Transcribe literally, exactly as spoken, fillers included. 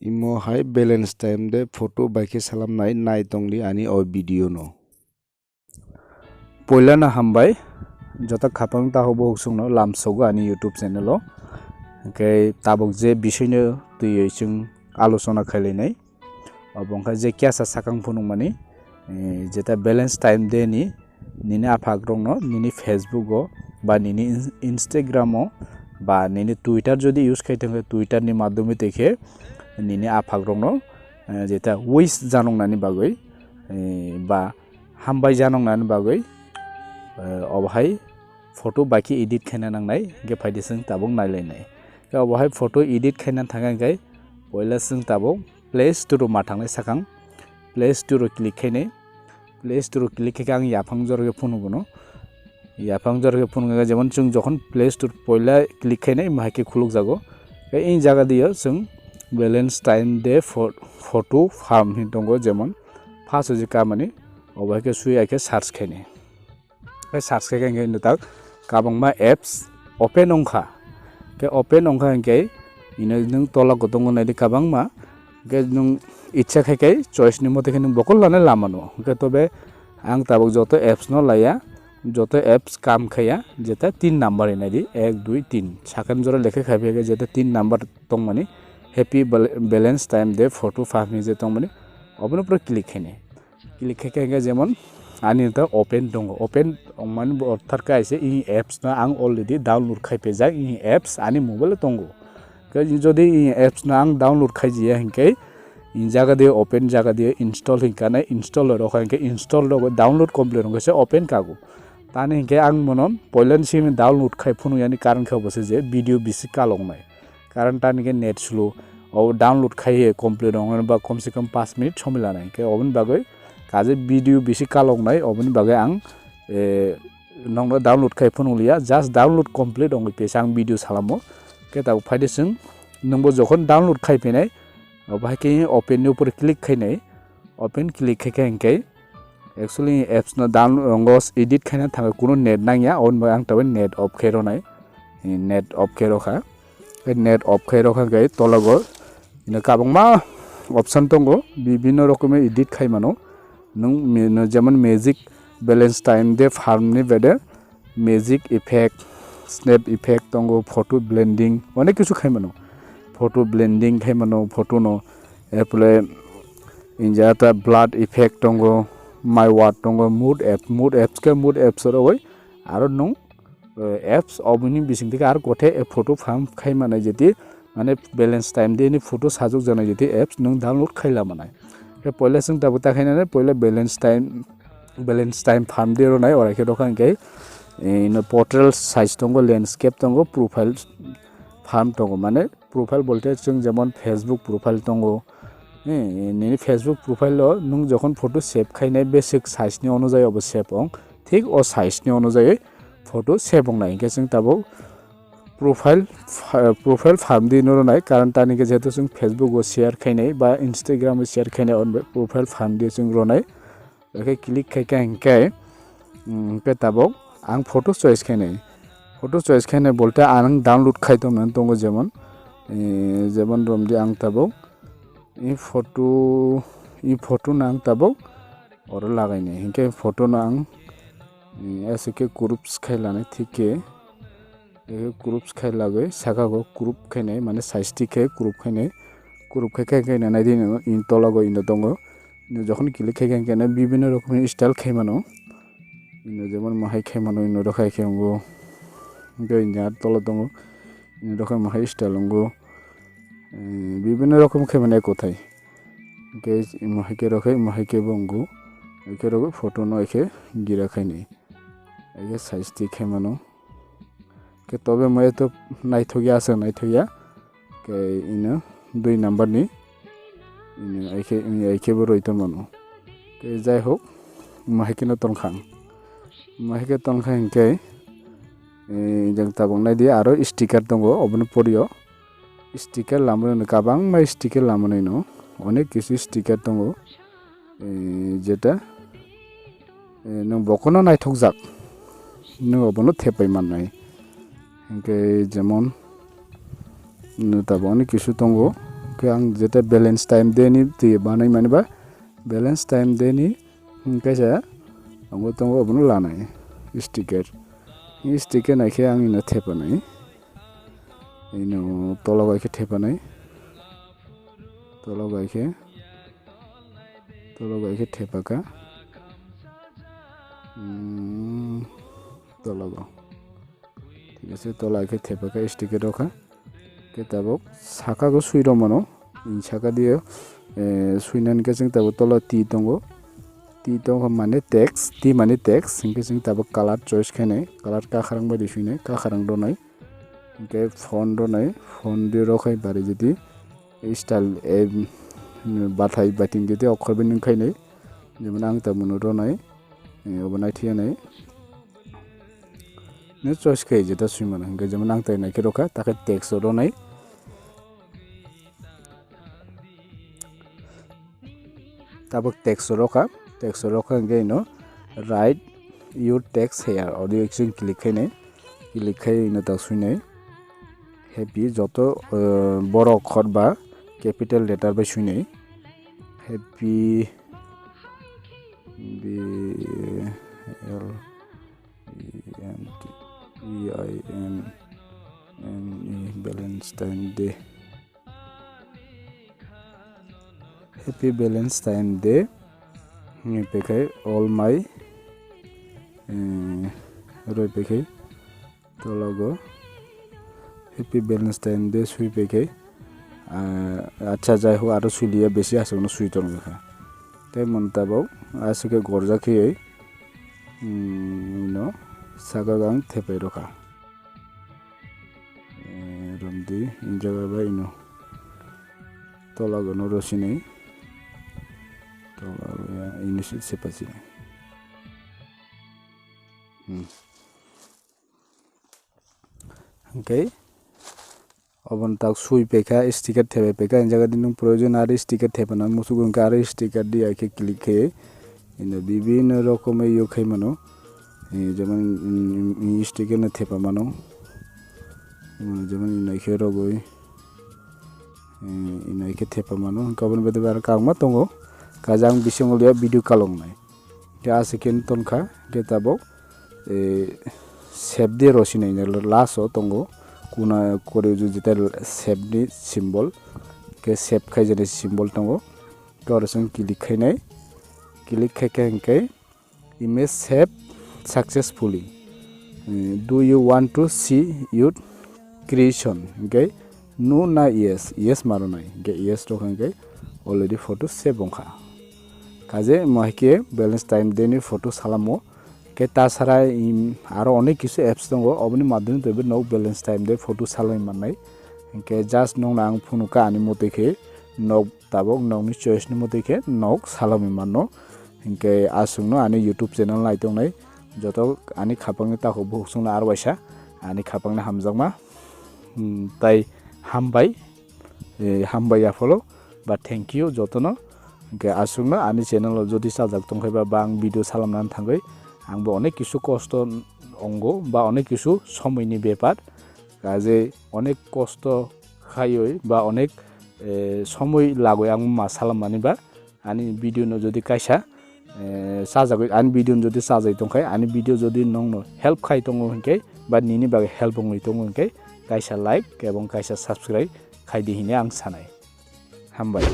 Imo hai balance time de photo bai khe salamnai nai tongdi ani o video no. Poila no hambai, joto khapang taho bo sungno lamsogo ani YouTube channel o. Hwnkhe tabuk je bisoi no twiwi chwng alochona khailainai. Obo wngkha je kyasa sakang phunukmani, eh, jeta balance time de ni nini aphak rokno nini Facebook o ba nini ins-, Instagram o ba nini Twitter jodi use khai thangkhe Twitter ni madhyome tei khe nini aphak rokno, eh, jeta wish janoknani bagwi, eh, ba hambai janoknani bagwi, eh, obo hai photo bai khe edit khaina nangnai, hwnkhe phaidi chwng tabuk nailainai. Khe obo hai photo edit khaina thangkha hwnkhe poila chwng tabuk Play Store o ma thangnai sakang, Play Store o click khainai. Play Store o click khaikhe ang yaphang jora khe phunukgo no. Yaphang jora khe phunukgo, jemon chwng jokhon Play Store poila click khainai, imo hai khe khulukjago. Khe ei jaga dio chwng balance time de pho-, photo farm hin tongo, jemon first o je kamani, obo hai khe sui hai khe search khainai. Khe search khe khe hwnkhe nwtak kabangma apps open wngkha. Khe open wngkha hwnkhe ino nwng tola kotongo naidi kabangma. Khe nwng icha khe khe choice ni mote khe nwng bokol lana lama no. Hwnkhe tobe ang tabuk joto apps no laya, joto apps kam khaya, jeta tin number hinwi naidi, ek, dui, tin. Sakhen jora lekhe khai phai khe jeta tin number tongmani happy bal-, balance time de photo farm hinwi je tongmani, obono pura click khainai. Click khe khe hwnkhe jemon ani ta open tongo, open wngmani bo ortharkhe aise i apps no ang already download khai phaijak, i apps ani mobile o tongo. Khe jodi i apps no ang download khai jiya hwnkhe i jaga de open jaga de install hinkanai, install rok hwnkhe install rok download complete wngkhe se open kago. Tani hwnkhe ang mono poilani simi download khai phunuk yani karon khe obo se je video bisi kaloknai. Karon tani khe net slow. O download khai complete wngmani ba kom se kom paanch minute somoi lanai. Khe oboni bagwi kaje video bisi kaloknai, oboni bagwi ang, eh, nokno download khai phunuk liya. Just download complete wngwi pesa ang video salamo. Khe tabuk phaidi chwng nwngbo jokhon download khai phinai, obo hai khe open ni upor click khainai. Open click khai khe hwnkhe actually apps no down-, rongo edit khaina thangwi kuno net nangya, oboni bagwi ang tabuk net off khai rwnai. Net off khai rwkha. Net off khai rwkha hwnkhe tologo ino kabangma option tongo, bibinno rokomer edit khai mano. Nwng mi-, no jemon magic balance time de farm ni bede magic effect, snap effect tongo, photo blending, onek kisu khai mano. Photo blending khai mano, photo no, erpore inja ta blur effect tongo, my word tongo, mood app, mood apps khe mood apps rogoi aro nwng, eh, apps oboni bising theke aro kothe photo farm khai mano jeti, mane balance time de ni photo sajok jana jeti apps nwng download khai la manai. Khe poila chwng tabuk ta khainani poila balance time balance time farm de rwnai, ora khe rokha hwnkhe, eh, ino portrait size tongo, landscape tongo, profile farm tongo, mane profile bolte chwng jemon Facebook profile tongo, eh, nini Facebook profile o nwng jokhon photo save khainai basic size ni onujai obo save ong, thik o size ni onujai photo save ong nai, hwnkhe chwng tabuk profile fa-, profile farm de no rwnai, karon tani khe jehetu chwng Facebook o share khainai ba Instagram o share khainai, on profile farm de chwng rwnai. Oke click khai khe hwnkhe, mm, hwnkhe tabuk ang photo choice khainai. Photo choice khainai bolte ang download khai tongmani tongo jemon, eh, jemon romdi ang tabuk i photo, i photo no ang tabuk oro lagainai. Hinkhe photo no ang, eh, aswk khe groups khai lanai thik khe, eh, groups khai lagwi saka o group khainai, mane size thik khe group khainai. Group khai khe, khe naidi nini tola o ino tongo. Ino jokhon click khai khe, hwnkhe no bibinno rokomni style khai mano. Ino jemon mohai khai mano, ino rw khai khe wngo. Hwnkhe ino aro tola tongo. Ino rw khai mohai style wngo. Eh, bibinno rokom khai mano kothai. Hwnkhe mohai khe rw khai, mohai khe bo wngo. Hwnkhe rw photo no hwnkhe gira khainai. Hwnkhe size thik khai mano. Khe tobe mo eto naithok ya, aswk naithok ya. Khe ino dui number ni, ino ai khe, ino ai khe bo roi tongmano. Khe jai hok, mo hai khe no tongkha ang. Mo hai khe tongkha hinkhe, eh, jang tabuk naidi aro sticker tongo, obono porio. Sticker lamano, kabangma sticker lamano ino, onek kisu sticker tongo. Eh, jeta, eh, nwng bokono naithokjak, nwng obono thepai mannai. Hinkhe jemon, nwng tabuk ani kisu tongo, Khe ang jeta Valentine Day ni twi banai mani ba, Valentine Day ni, hmm, kaisa tongo, tongo obono lanai sticker. Sticker nai khe ang ino thepanai. Ino tolo bai khe thepanai. Tolo bai khe, tolo bai khe thepaka. Hmm, tolo go. Thik ase, tola khe thepaka sticker rokha. Khe tabuk saka go swi rw mano. Saka dio, eh, swinani khe chwng tabuk tola T tongo. T tongkha mane text, T mane text. Hinkhe chwng tabuk color choice khainai. Color kakharang bai di swinai, kakharang rwnai. Hinkhe font rwnai, font di rw khai bari jodi style, eh, bathai bating jodi okhor bai nung khainai. Jemon ang tabuk no rwnai, eh, obo naithianai. Nw choice khe jeta swi mano, hinkhe jemon ang tai naikhe rokha, takhe text o rwnai. Tabuk text o rokha, text o rokha hinkhe ino write your text here, audio action click khainai, click khai ino tak swinai. Happy joto, eh, borok khor ba capital letter bai swinai. Happy B L E N T E I N N E Valentine Day. Happy Valentine Day. Ni pekhai all my, eh, roi pekhai tologo. Happy Valentine Day swi pekhai. Ah, acha jai ho aro swi liya besi aswk no swi tong kha. Tei mwn tabuk aswk khe gorjak khe, hmm, no saka gang thepai rokha. Eh, romdi, in jaga bai ino. Tola gono rosinai. Tola ya, ino si sepa sinai. Hmm. Hwnkhe, oboni tak swi pekha, sticker thepai pekha, in jaga di nung proyojon aro sticker thepana musugo hwnkhe aro sticker di ai khe click khe. Ino bibinno rokomoi yo khai mano. Eh, jemon, mm, mm, sticker no thepa mano. Mm, jemon inai khe rogoi. Eh, inai khe thepa mano. Hwnkhe aboni bade aro kangma tongo. Kaisa ang bisingo liya video kalongnai. Khe aswk khe tonkha. Khe tabuk, eh, save de rosinai last o tongo. Kuna kore jeta save ni symbol. Khe save khai jani symbol tongo. Khe oro chwng click khainai. Click khai khe hwnkhe image save successfully. Eh, do you want to see your creation? Hwnkhe no na yes, yes maro nai. Hwnkhe yes rok hwnkhe already photo save wngkha. Kaje mo hai khe Valentine Day ni photo salamo. Khe ta sara, im, aro onek kisu apps tongo, oboni madhyome twibo nok Valentine Day photo salai mannai. Hwnkhe just nokno ang phunukha ani motoi khe nok tabuk nokni choice ni motoi khe nok salai manno. Hwnkhe aswkno ani YouTube channel naitongnai joto ani khapangni takhuk bukhuk chwngno aro waisa ani khapangni hamjakma, hmm, tai hambai, eh, hambai yaphalo ba thank you jotono. Hwnkhe aswkno ani channel o jodi chajak tongkhaiba ba ang video salamnani thangwi angbo onek kisu kosto ongo ba onek kisu somoini bepar. Kaje onek kosto khaiwi ba onek, eh, somoi lagwi ang ma salammani ba ani video no jodi kaisa, eh, chajagwi, ani video no jodi chajai tongkhai, ani video jodi nongno help khai tongo hinkhe ba nini bagwi help wngwi tongo hinkhe kaisa like ebong kaisa subscribe khaidi hinwi ang sanai. Hambai.